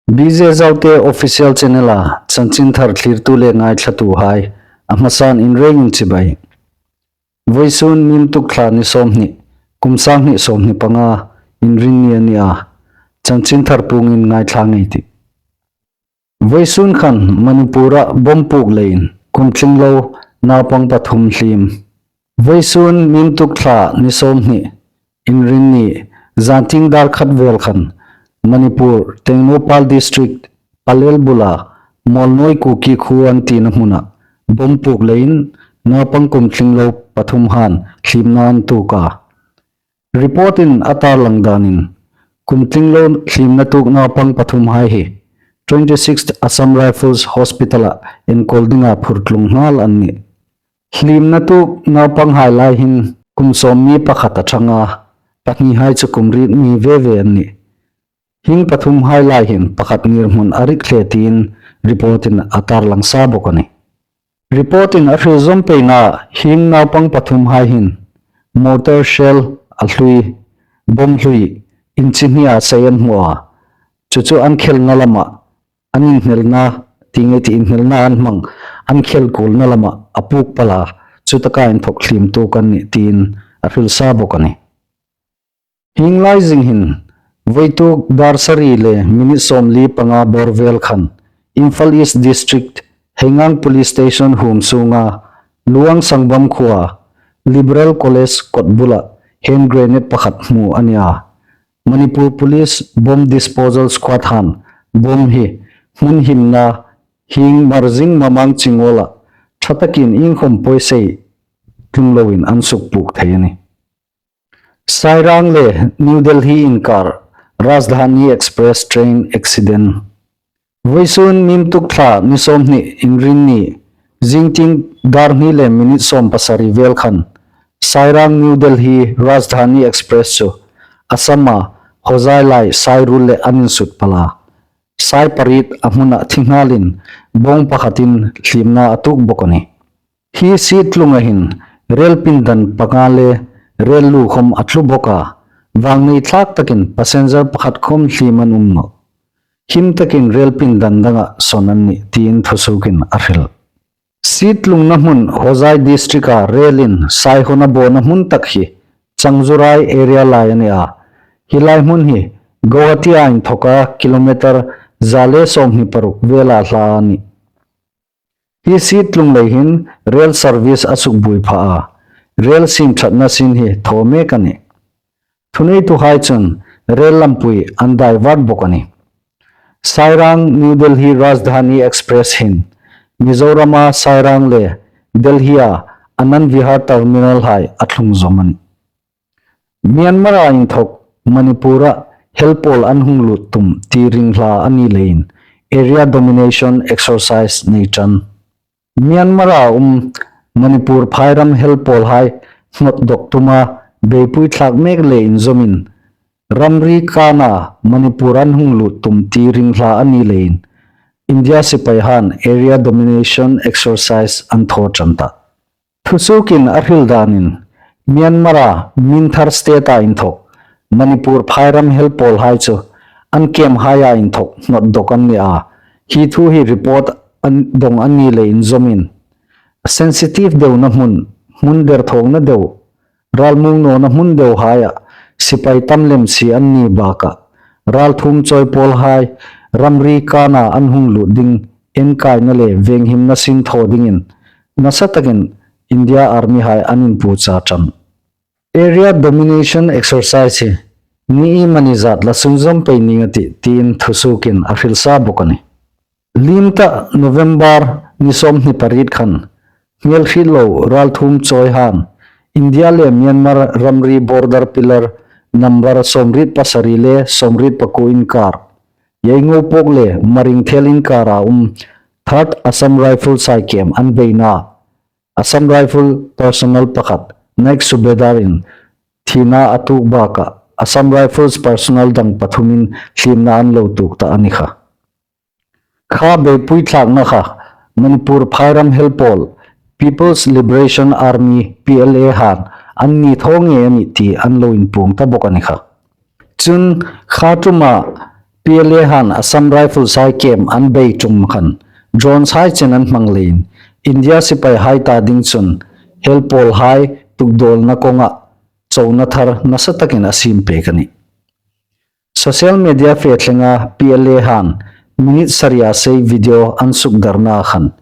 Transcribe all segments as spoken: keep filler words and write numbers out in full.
B J Zote Official Channel-a chanchinthar thlirtu le ngaithlatuhai a hmasan inrengin chibai. Vawisun Mimtuk thla ni sawmhni, kum sanghni sawmhni panga, Inrinni a ni a, chanchinthar puongin ngaithla ngei ei tih. Vawisun khan Manipur-a bomb puk leiin kum tling lo naupang pathum hlim. Vawisun Mimtuk thla ni sawmhni, Inrinni, zantieng dar khat vel khan Manipur, Tengnoupal District, Palel bula, Molnoi Kuki khuo an tina hmuna bomb puk leiin naupang kum tling lo pathum han hlimna an tuok a. Report-in a tarlang danin, kum tling lo hlimna tuok naupang pathumhai hi twenty-sixth Assam Rifles Hospital-a enkawl dinga phurtlung nghal an nih. Hlimna tuok naupanghai lai hin kum sawm mi pakhat a ṭhang a, pahnihai chu kum riet mi ve ve an nih. Hieng pathumhai lai hin pakhat ngirhmun a rik hle tiin report-in a tarlang sa bawk a nih. Report-in a hril zawm peina, hieng naupang pathumhai hin mortar shell a hlui, bomb hlui, inchi hnia sei an hmu a. Chu chu an khelna lama, an inhnelna, ti ngei ti inhnelna an hmang, an khel kuolna lama a puk pal a, chutaka inthawk hlim tuok an nih tiin a hril sa bawk a nih. Hieng lai zing hin, vawituk dar sari le minute sawmli panga bawr vel khan, Imphal East District, Heingang Police Station huom sunga, Luang Sangbam khuoa, Liberal College kawt bula hand grenade pakhat hmu a ni a. Manipur Police Bomb Disposal Squad han bomb hi hmun himna hieng Marzing Mamang Chingawla ṭha takin iengkhawm pawisei tlung loin an sukpuk thei a nih. Sairang le New Delhi inkar Rajdhani Express train accident. Vawisun Mimtuk thla ni sawmhni, Inrinni, zingtieng dar hni le minute sawm pasari vel khan Sairang New Delhi Rajdhani Express chu Assam-a Hojai lai Sairul le an insut pal a. Sai pariet a hmuna thi nghalin bawng pakhatin hlimna a tuok bawk a nih. Hi sietlunga hin rel pindan panga le rel lu khawm a tlu bawk a, vangnei thlak takin passenger pakhat khawm hlim an um nawh. Him takin rel pindan danga sawn an nih tiin thusukin a hril. Sietlungna hmun Hojai District-a relin Saihona bawna hmun tak hi Changjurai area lai a ni a. Hi lai hmun hi Guwahati-a inthoka kilometer za le sawmhni paruk vela hla a nih. Hi sietlung lei hin rel service a sukbuoi pha a, rel siemṭhatna sin hi thaw mek a nih. Thuneituhai chun rel lampui an divert bawk a nih. Sairang New Delhi Rajdhani Express hin Mizorama Sairang le Delhi-a Anand Vihar terminal hai a thlung zawm a nih. Myanmar-a inthawk Manipur-a hel pawl an hung lut tum ti ring hla a ni leiin area domination exercise nei ṭan. Myanmar-a um Manipur phairam hel pawlhai hnawt dawk tuma beipui thlak mek le inzawmin ramri kana Manipur an hung lut tum ti ring hla a ni leiin India sipai han area domination exercise an thaw ṭan ta. Thusukin a hril danin Myanmar-a Minthar state-a inthawk Manipur phairam hel pawlhai chu an camp haia inthawk hnawt dawk an ni a. Hi thu hi report an dawng a ni le inzawmin sensitive deuna hmun, hmun derthawkna deu, ralmuong nawna hmun deuhaia sipai tam lem si an ni bakah ralthuom chawi pawlhai ramri kana an hung lut ding enkaina le venghimna sin thaw dingin nasa takin India Army hai an inpuocha ṭan. Area domination exercise hi ni iemani zat la sunzawm pei ning a tih tiin thusukin a hril sa bawk a nih. Liem ta November ni sawmhni pariet khan hmel hriet lo ralthuom chawihan India le Myanmar ramri border pillar number sawmriet pasari le sawmriet pakuo inkar Yaingopok le Maringthel inkara um Third Assam Rifles hai camp an beina Assam Rifle personnel pakhat Naik Subedar-in thina a tuok bakah Assam Rifles personnel dang pathumin hliemna an lo tuok ta a ni kha. Kha beipui thlakna kha Manipur phairam hel pawl People's Liberation Army, P L A han an ni thaw ngei a nih ti an lo inpuong ta bawk a ni kha. Chun kha ṭuma P L A han Assam Rifles hai camp an bei ṭum khan drone hai chen an hmang leiin India sipaihai ta ding chun helpawlhai tukdawlna kawnga chona thar nasa takin a siem pek a nih. Social media fe thlenga P L A han minute saria sei video an sukdarna khan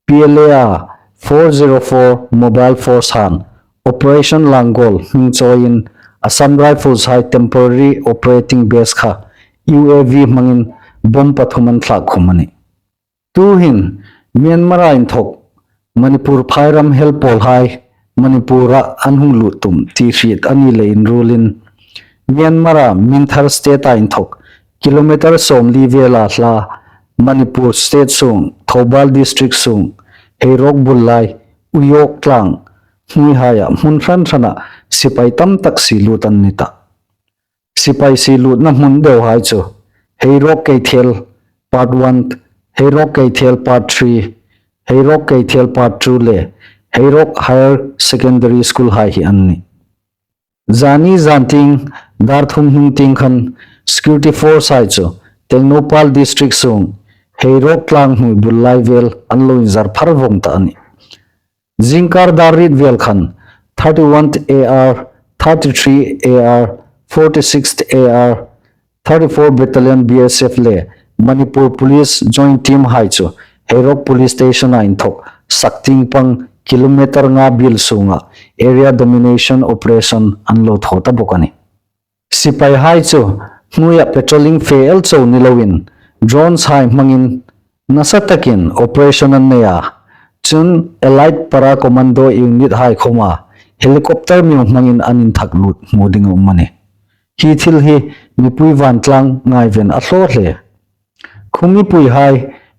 P L A a four zero four Mobile Force han Operation Langgol hming chawiin Assam Rifles hai temporary operating base kha U A V hmangin bomb pathum an thlak khum a nih. Tuhin Myanmar-a inthok Manipur phairam helpawlhai Manipur-a an hung lut tum ti hriet a ni leiin ruolin Myanmar-a Minthar State-a inthok kilometer sawmli vela hla Manipur State sung Thoubal District sung Heirok bul lai Uyok tlang hnuoihaia hmun hran hrana sipai tam tak sie lut an ni ta. Sipai sie lutna hmun deuhai chu Heirok Keithel Part one, Heirok Keithel Part three, Heirok Keithel Part two le Heirok Higher Secondary School hai hi an nih. Zani zantieng dar thum hnung tieng khan security force hai chu Tengnoupal District sung Heirok tlang hnuoi bul lai vel an lo inzar phar vawng ta a nih. Zingkar dar riet vel khan thirty-one A R, thirty-three A R, forty-six A R, thirty-four Battalion B S F le Manipur Police Joint Team hai chu Heirok Police Station-a inthok saktieng pang kilometer nga biel sunga area domination operation an lo thaw ta bawk a nih. Sipaihai chu hnuoia patrolling fe el chau ni loin drones hai hmangin nasa takin operation an nei a, chun Elite Para Commando Unit hai khawma helicopter miu hmangin an inthak lut hmu ding a um a nih. Hi thil hi mipui vantlang ngaiven a hlaw hle. Khuo mipuihai,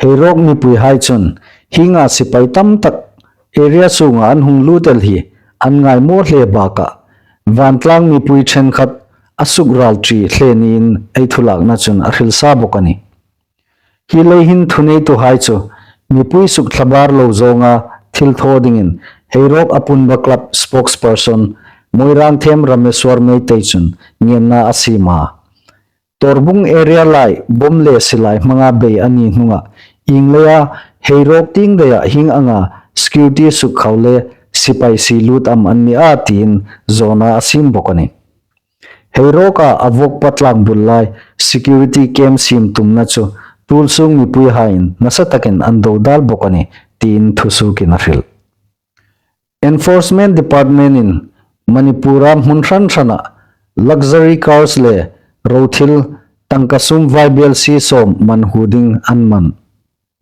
Heirok mipuihai chun hienga sipai tam tak area sunga an hung lut el hi an ngai maw hle bakah vantlang mipui ṭhenkhat a suk ral ṭi hle niin ei thu lakna chun a hril sa bawk a nih. Hi lei hin thuneituhai chu mipui suk thlabar lo zawnga thil thaw dingin Heirok Apunba Club spokesperson Moirangthem Rameswar Meitei chun ngenna a siem a. Torbung area lai bomb le silai hmanga bei a ni hnunga ieng leia Heirok tieng daia hieng anga security sukkhau le sipai sie lut am an ni a tiin zawna a siem bawk a nih. Heiroka a vawkpa tlang bul lai security camp siem tumna chu tuolsung mipuihaiin nasa takin an dodal bawk a nih tiin thusuokin a hril. Enforcement Department-in Manipur-a hmun hran hrana luxury cars le ro thil tangka sum vaibelsie sawm man hu ding an man.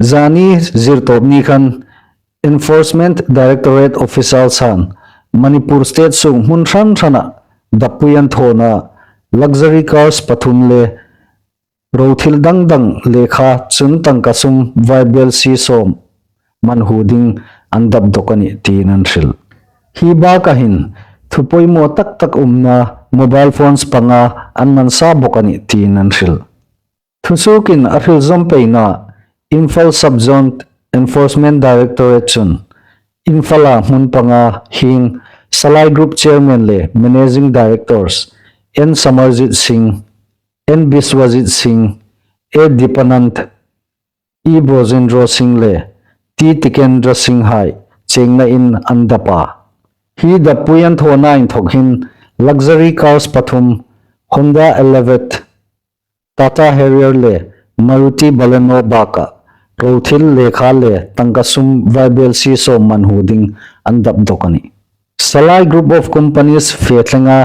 Zani zirtawp ni khan Enforcement Directorate officials han Manipur State sung hmun hran hrana dappui an thawna luxury cars pathum le ro thil dang dang lekha chun tangka sum vaibelsie sawm man hu ding an dap dawk a nih tiin an hril. Hi baka hin thu poimaw tak tak umna mobile phones panga an man sa bawk a nih tiin an hril. Thusuokin a hril zawm peina Imphal Sub Zone Enforcement Directorate chun Imphal-a hmun panga hieng Salai Group Chairman le Managing Directors N Samarjit Singh, N Biswajit Singh, A Dipanand, E Brojendra Singh le T Tikendra Singh hai chengna in an dap a. Hi dappui an thawna inthok hin luxury cars pathum, Honda Elevate, Tata Harrier le Maruti Baleno baka ro thil lekha le tangka sum vaibelsie sawm man hu ding an dap dawk a nih. Salai Group of Companies fe thlenga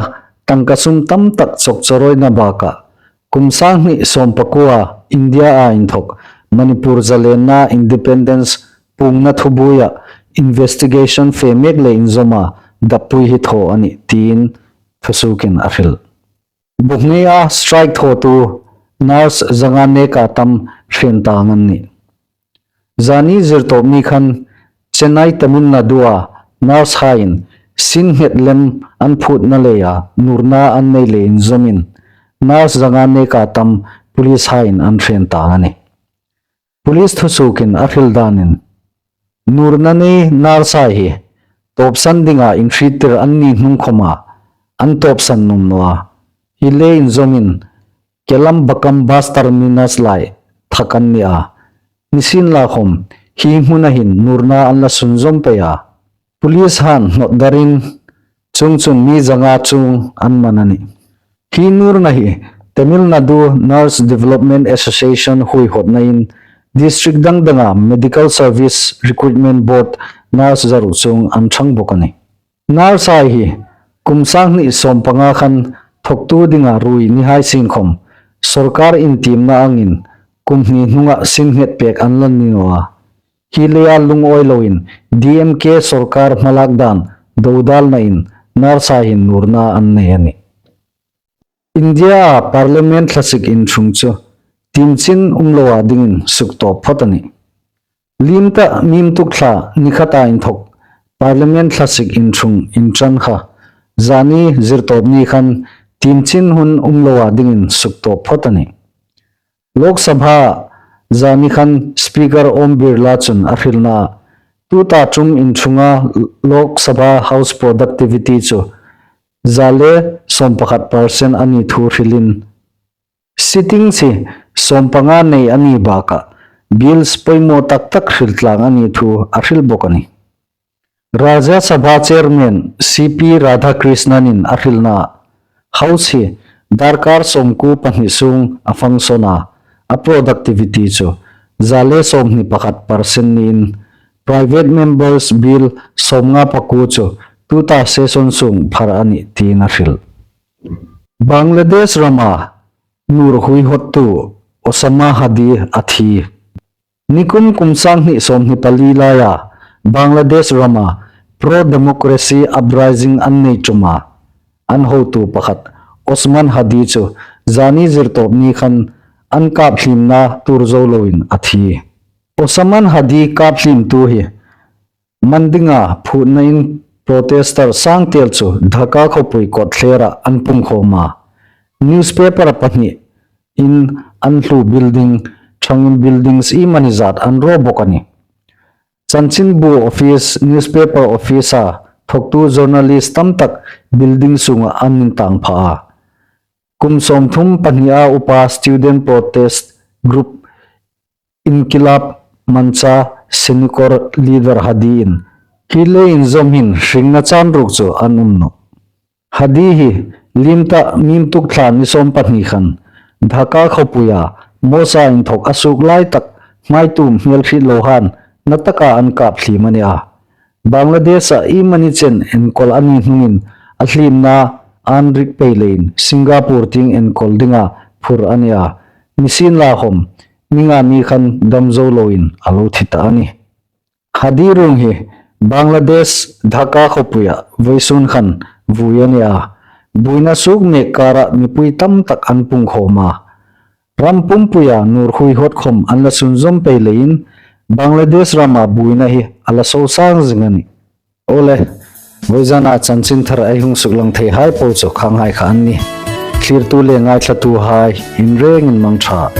tangka sum tam tak chawkchawrawina baka kum sang hni sawm pakuo India-a inthok Manipur zalenna independence puongna thubuoia investigation fe mek le inzawma dappui hi thaw a nih tiin thusuokin a hril. Bukngeia strike thawtu nurse zanga neka tam hriet tang an nih. Zani zirtawp ni khan Chennai, Tamil Nadu-a nurse haiin sin nghet lem an phutna leia nurna an nei le inzawmin nurse zanga neka tam police haiin an hriet tang a nih. Police thusuokin a hril danin nurna nei nurse hai hi tawpsan dinga inhriettir an ni hnung khawma an tawpsan nuom naw a. Hi le inzawmin Kelambakam bus terminus lai thak an ni a. Nisienlakhawm, hi hmuna hin nurna an la sunzawm pei a. Police han hnawtdarin chuongchun mi zanga chuong an man a nih. Hi nurna hi Tamil Nadu Nurse Development Association huihawtnain district dang danga Medical Service Recruitment Board nurse zaruk chuong an ṭhang bawk a nih. Nurse-hai hi kum sang hni sawmpanga khan thawktu dinga ruoi ni hai sien khawm, sawrkar intiemna angin kum hni hnunga sin nghet pek an la ni naw a. Hi leia lungawi loin D M K sawrkar hmalak dan dodalnain nurse-hai hin nurna an nei a nih. India-a Parliament thlasik inṭhung chu timchin um loa dingin suktawp phawt a nih. Liem ta mim tuk thla ni khata inthawk Parliament thlasik inṭhung inṭan kha zani zirtawp ni khan timchin hun um loa dingin suktawp phawt a nih. Lok Sabha zani khan Speaker Om Birla chun a hrilna, tuta ṭum inṭhunga Lok Sabha House productivity chu za le sawmpakhat percent a ni thu hrilin, sittings hi sawmpanga nei a ni bakah bills poimaw tak tak hril tlang a ni thu a hril bawk a nih. Rajya Sabha Chairman C P Radhakrishnan-in a hrilna, House hi darkar sawmkuo pahni sung a function a, a productivity chu za le sawmhni pakhat percent niin, private members bill sawmnga pakuo chu tuta session sung phar a nih tiin a hril. Bangladesh rama nur huihawttu Osama Hadi a thi. Nikum kum sang hni sawmhni pali laia Bangladesh rama pro-democracy uprising an nei ṭuma an hotu pakhat Osman Hadi chu zani zirtawp ni khan an kap hlimna tuor zo loin a thi. Osman Hadi kap hlimtu hi man dinga phutnain protester sang tel chu Dhaka khawpui kawtthlera an pungkhawm a. Newspaper pahni in an hlu building, ṭhangin buildings iemani zat an raw bawk a nih. Chanchinbu office, newspaper office-a thawktu journalist tam tak building sunga an intang pha a. Kum sawmthum pahnia upa student protest group Inqilab Mancha senior leader Hadi-in hi le inzawm hin hringna chan ruk chu an um nawh. Hadi hi liem ta mim tuk thla ni sawmpahni khan Dhaka khawpuia Mosa inthawk a suok lai tak hmaitum hmel hriet lo han na taka an kap hlim a ni a. Bangladesh-a iemani chen enkawl a ni hnungin a hlimna an rik pei leiin Singapore tieng enkawl dinga phur a ni a. Nisienlakhawm, ni nga ni khan dam zo loin a lo thi ta a nih. Hadi ruong hi Bangladesh Dhaka khawpuia vawisun khan vui a ni a. Buoina suok mek kara mipui tam tak an pungkhawm a. Ram pumpuia nur huihawt khawm an la sunzawm pei leiin Bangladesh rama buoina hi a la so sang zing a nih. Awle, vawizana chanchin thar ei hung suklang thei hai po chu khanghai kha an nih. Thlirtu le ngaithlatuhai, in rengin mangṭha.